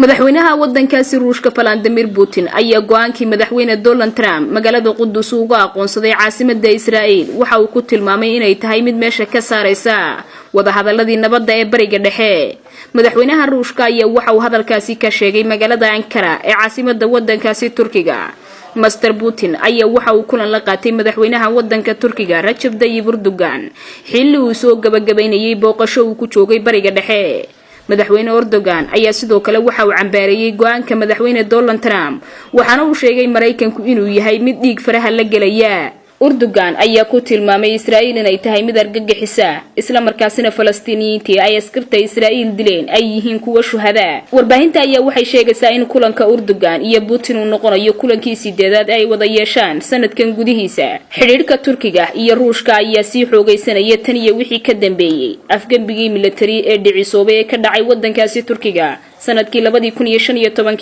Madaxweynaha wadankaasi Ruushka Valadimir Putin ayaa go-aankii Madaxweyne Donald Trump magaalada Qudus uga aqoonsaday caasimada Israa'iil waxa uu ku tilmaamay inay tahay mid meesha ka saaraysa wadahadaladii nabadda ee Bariga Dhexe. Madaxweynaha Ruushka ayaa waxa uu hadalkaasi ka sheegay magaalada Ankara ee caasimada wadankaasi Turkiga. Mister Putin ayaa waxa uu kulan la qaatay madaxweynaha wadanka Turkiga Rajab Dayib Erdogan xilli uu soo gabagabaynayay booqasho uu ku joogay Bariga Dhexe. Madaxweyne Erdogan ayaa sidoo kale waxa uu cambaareeyey go-aanka Madaxweyne Donald Trump, waxaana uu sheegay Maraykanku inuu yahay mid dhiig faraha la gelaya. Erdogan ayaa ku tilmaamay Israa'iil inay tahay mid argagixisa, isla markaasina Falastiiniyiintii ay askarta Israa'iil dileen ay yihiin kuwa shuhadaa. Warbaahinta ayaa waxay sheegaysaa in kulanka Erdogan iyo Putin uu noqonayo kulankii sideedaad ay wada yeeshaan sanadkan gudihiisa. Xidhiidhka Turkiga iyo Ruushka ayaa sii xoogaysanaya tan iyo wixii ka dambeeyey afgembigii militari ee dhicisoobay ee ka dhacay wadankaasi Turkiga sanadkii 2015-kii.